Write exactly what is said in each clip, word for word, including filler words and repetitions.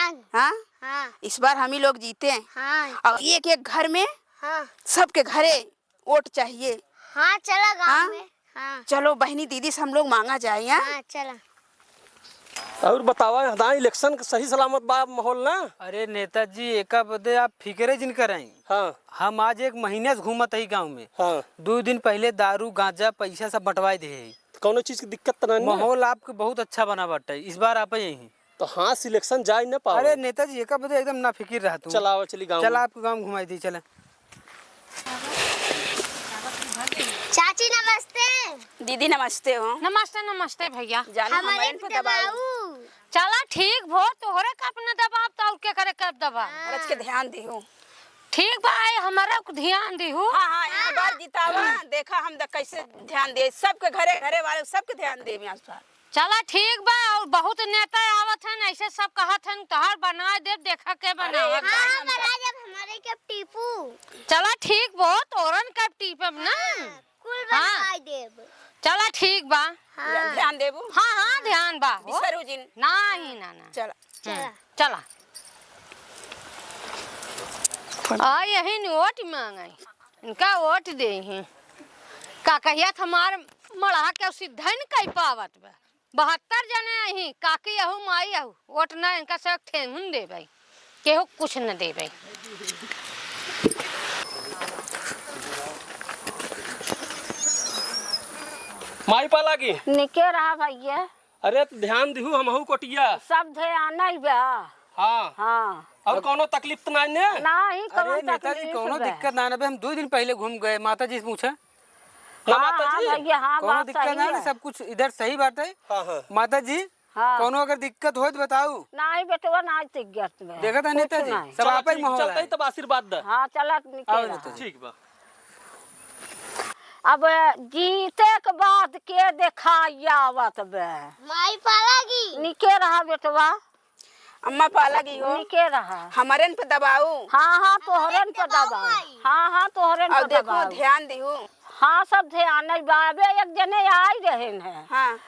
हाँ? हाँ। इस बार हम ही लोग जीते। हाँ। और एक एक घर में हाँ। सबके घरे वोट चाहिए। हाँ, चला गाँव हाँ? में। हाँ। चलो बहिनी दीदी से हम लोग माँगा जाए, हाँ? हाँ, चला। और बतावा, यहाँ election क सही सलामत बा माहौल ना? अरे नेताजी, एका बदे आप फिक्रे जिन करइँ। हाँ। हम आज एक महीने से घूमत ही गाँव में। हाँ। दो दिन पहिले दारू, गांजा, पैसा सब बंटवाए दिहे। कौनो चीज की दिक्कत त नाहीं ना? माहौल आपके बहुत अच्छा बना बाटे, इस बार आप यहीं। तो हाँ, selection जाए न पावे। अरे नेताजी, एका बदे एकदम ना फिकिर रहा तू। चला, आवा, चली गाँव चला, में। आपके गाँव घुमाई दी, चला। चाची नमस्ते। दीदी नमस्ते हो। नमस्ते, नमस्ते भैया। जानो हमरे हमरे पे दबाऊ। दबाऊ। चला ठीक भो, तोहरे का अपना दबाव तो और के करे कब दबा? हाँ। रच के ध्यान दिहू। ठीक बा, आई हमरा को ध्यान दिहू। हाँ, हाँ, यहाँ बार जितावा, देखा हम द-, कैसे ध्यान दे, सबके घरे, घरे वाले सबके ध्यान दे, यहाँ पर। चला ठीक बा, और बहुत नेता आवत हन, ऐसे सब कहत हन, तोहर बनाए देब, देखा के अरे, बनावत। एकदम हाँ, हम बनाए देब, हमारे के टीपू। चला ठीक बा, तोरन के टीपब ना। हाँ, कुल हाँ। बनाए देब। चला ठीक बा। हाँ। ध्यान देबू। हाँ, हाँ, ध्यान बा हो। बिसरू जिन। नाही, ना, ना। चला। चला। हम्म, चला। आ, यही न वोट माँगइ। इनका वोट देइहीं। का कहिया त हमार मड़हा के सिद्ध ही न कइ पावत बा। बहत्तर जने अहीं, काकी अहू, माई अहू, वोट ना इनका से ठेहुन देबइ, केहू कुछ न देबइ। माई पाला की। निके रहा भैया। अरे त ध्यान दिहू, हमहू कोटिया। सब ध्यान ही बा। हाँ। हाँ। और कौनो तकलीफ त नाहीं ने? नाही, कौनो अरे नेताजी, तकलीफ कौनो बा। दिक्कत ना, ना बे, हम दो दिन पहिले घूम गए, माता जी से पूछा। ना हाँ, माता हाँ, जी? भैया, हाँ, कौनो बात दिक्कत सही ना, है। सब कुछ इधर सही बात है। हाँ, हाँ। माता जी, हाँ। कौनो अगर दिक्कत होई त बताऊ। नाही बेटवा, नाही दिक्कत बा। देखा था कुछ नेताजी, नाही। सब चला, आपे ठीक, माहौल चलते है। ही तब आशीर्वाद द। हाँ, चला, निके आओ रहा। नेताजी। ठीक बा। अब जीते के बाद के देखाई आवत बा। माई पाला की। निके रहा बेटवा। अम्मा पाला की हो। निके रहा। हमरेन पे दबाऊ। हाँ, हाँ, तोहरेन पे दबाऊ। हाँ, हाँ, तोहरेन पे दबाऊ। अब देखो, ध्यान दिहू। हाँ, सब ध्यान है बाबे, एक जने आई रहेन है। हाँ।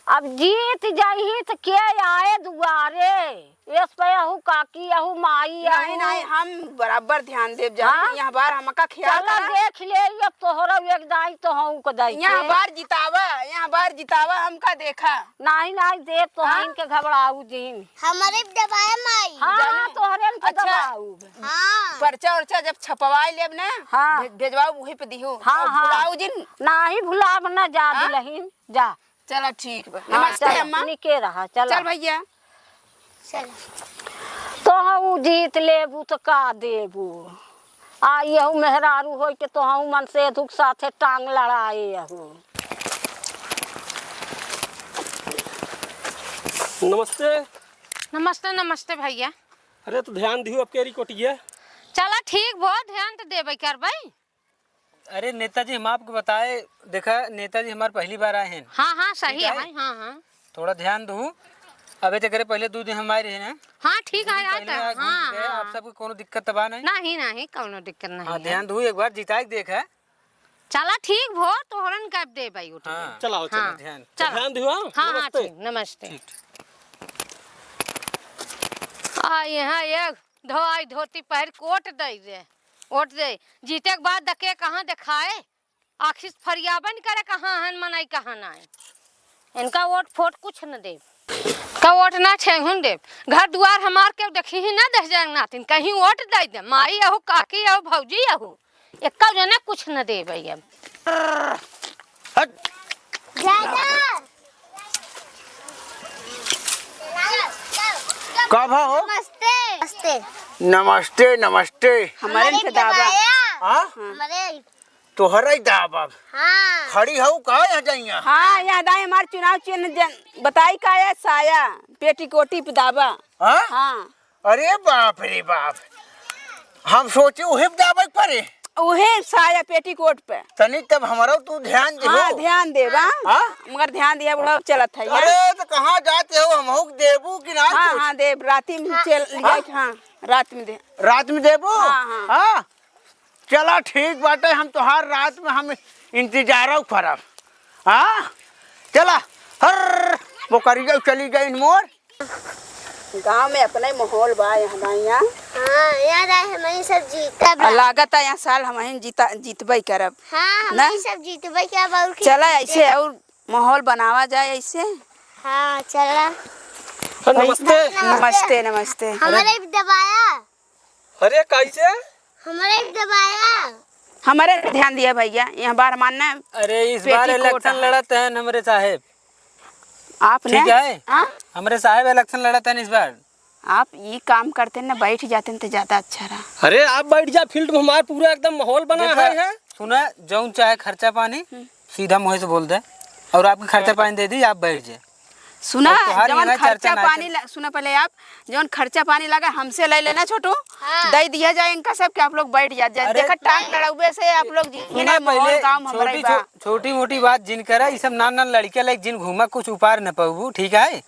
अब जीत जाइही त के आए दुआरे? एस पे अहू काकी, अहू माई, नहीं, अहू। नहीं, हम बराबर ध्यान देब जान। हाँ? यहाँ बार हमका ख्याल चला करा। देख ले, अब तोहरा एक दाई तो हूँ को दाई यहाँ के। बार जितावा, यहाँ बार जितावा, हमका देखा। नहीं, नहीं, देब तो हाँ? इनके घबराऊ जिन। हमरे दबाए माई। हाँ, जाने? हाँ, तोहरे इनके अच्छा। दबाऊ। हाँ। पर्चा उर्चा जब छपवाई लेब ना, हाँ। भे-, भेजवाऊ वही पे दिहू। हाँ, और हाँ। भुलाऊ जिन। नहीं भुलाब ना जा हाँ? दुलहिन, जा। चला ठीक बा। हाँ, नमस्ते चल, अम्मा। निके रहा, चला। चल भैया। चल। तोहू जीत लेबू त का देबू? आ यहू मेहरारू होई के तोहू मन से दुख साथे टांग लड़ाए यहू। नमस्ते। नमस्ते, नमस्ते भैया। अरे त ध्यान दिहू अब केरी कोटिया। चला ठीक बा, ध्यान त देबे करबे। अरे नेताजी, हम आपको बताए, देखा नेताजी हमार पहली बार आए हैं। हाँ, हाँ, सही ठीक है। है, हाँ, हाँ। थोड़ा ध्यान दू। अबे तो करे पहले दो दिन हम आए रहे ना। हाँ, ठीक दो है, दिन आए पहले तो, आ घूम हाँ, गए, हाँ। आप सबको कोनो दिक्कत तो बा नहीं? नहीं, नहीं, कोनो दिक्कत नहीं हाँ, है। ध्यान दू, एक बार जिताए के देख है। चला ठीक भो, तोहरन का दे भाई उठ के। हाँ, चलाओ, चलो, हाँ, ध्यान। चला। ध्यान दियो, हाँ। हाँ, हाँ, नमस्ते। ठीक, नमस्ते। ठीक। आ, यहाँ एक धोआई धोती पहिर के वोट दे दे, वोट दे। जीते के बाद दके कहाँ देखाए, आखिर फरियाबन करे कहाँ हन मनई कहाँ नाय। इनका वोट फोट कुछ न देब, का वोट ना छेहुन देब। घर दुआर हमार केहू देखी ही ना दह जंग नातिन, कहीं वोट दे दे, माई अहू, काकी अहू, भौजी अहू, एक्का जने कुछ न देब अब। हट। ज्यादा। का भा हो? नमस्ते। नमस्ते। नमस्ते, नमस्ते। हमारे हमारे पे दावा। हाँ? हमारे। तोहरा ही दावा। हाँ। खड़ी हऊ का यहाँ जाइया? हाँ, यहाँ दाई हमार चुनाव चिन्ह जन-, बताई का है? साया, पेटीकोटी पे दावा। हाँ? हाँ। अरे बाप रे बाप, हम सोचे उहे दाबे के परे। उहे साया पेटीकोट पे। तनी तब हमरो तू ध्यान दे हाँ, हो। ध्यान देबा। हाँ? मगर ध्यान दिया बुढ़ा चलत है यार। अरे तो कहाँ जाते हो, हमहू के देबू कि ना हाँ, कुछ? हाँ, देब, राती में हाँ। चल हाँ? जाए, हाँ, रात में दे। रात में देबू? हाँ, हाँ। हाँ? चला ठीक बाटे, हम तोहार रात में हम इंतजारो करब। हाँ? चला, हर बोकरिया चली गई मोर। गाँव में अपना ही माहौल बा यहाँ, ना यहाँ। हाँ, यहाँ जाए हम ही सब जीतब। आ, लागत है यहाँ साल हम ही जीता, जीतबे करब। हाँ, हम ना? ही सब जीतबे करब और की चला ऐसे और माहौल बनावा जाए ऐसे। हाँ, चला। हाँ, नमस्ते। नमस्ते, नमस्ते। हमारे भी दबाया। अरे, कैसे? हमारे भी दबाया। हमारे ध्यान दिया भैया, यहाँ बार मानना है। अरे, इस बार पेटीकोट इलेक्शन है। लड़त हैं हमरे साहेब। आपने? ठीक है? हाँ? हमरे साहेब इलेक्शन लड़त हैं इस बार। आप ये काम करते न, बैठ जाते न तो ज्यादा अच्छा रहा। अरे, आप बैठ जा, फील्ड में हमार पूरा एकदम माहौल बना देखा, है, है। सुना, जौन चाहे खर्चा पानी हम्म। सीधा मुँह से बोल दे, और आपके खर्चा पानी दे दी, आप बैठ जाए। सुना, और तोहार जवन यहाँ चर्चा खर्चा ना पानी चले। ल-, सुना पहले आप, जवन खर्चा पानी लगा हमसे ले लेना छोटू, हाँ। दे दिया जाए इनका सब कि आप लोग बैठ जा, जा। अरे, देखा, टांग लड़ावे से आप लोग जी, सुना इन्हें माहौल पहले, गाँव में छोटी, हमारा बा। छो-, छोटी मोटी बात जिन करा, ई सब नान नान लड़के लायक जिन घूमा, कुछ उपार न पाबू, ठीक है?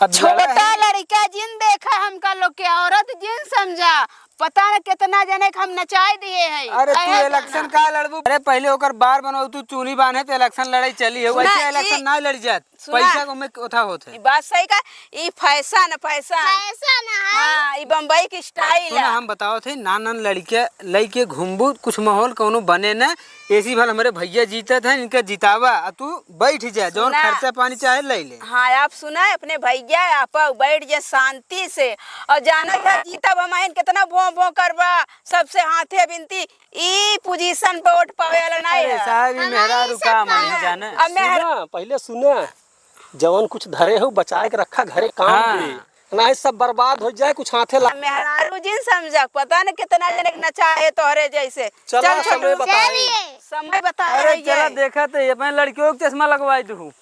अब छोटा लड़ा है। लड़का जिन देखा हमका लोग के, औरत जिन समझा, पता न कितना जने के हम नचाए दिए हैं। अरे, तू अहे इलेक्शन गाना। का लड़बू? अरे, पहले ओकर बार बनाओ, तू चूनी बांधे तो इलेक्शन लड़ाई चली है, सुना, वैसे इलेक्शन ई ना लड़ जात। सुना। पैसा को में कोथा होत है। ई बात सही का, ई फैशन, फैशन। फैशन है। हाँ, ई बम्बई की स्टाइल सुना, है। हम बताओ थे, नान नान लड़के लइके घूमबू, कुछ माहौल कौनो बने न। ऐसी भल हमारे भैया जीतत हैं, इनका जितावा, आ तू बैठ जा, जौन सुना। खर्चा पानी चाहे ले ले। हाँ, आप सुना, अपने भैया आप बैठ जा शांति से, और जाना था जीतब हम आइन कितना भों भों करबा, सबसे हाथे बिनती, ई पोजीशन पे वोट पावे वाला नहीं अरे है। साहब, ई हमारे मेहरारू सब का मानी है। जाने। अब मेहर- सुना, पहले सुना, जवन कुछ धरे हो बचाए के रखा घरे काम हाँ। के, ना ये सब बर्बाद हो जाए, कुछ हाथे ला। मेहरारू जिन समझा, पता न कितना जने के नचाए तोहरे जैसे। चला, चल छोटू। समय बताई। समय बता अरे रही चला है। देखा तो ये अपने लड़कियों के चश्मा लगवाई दू।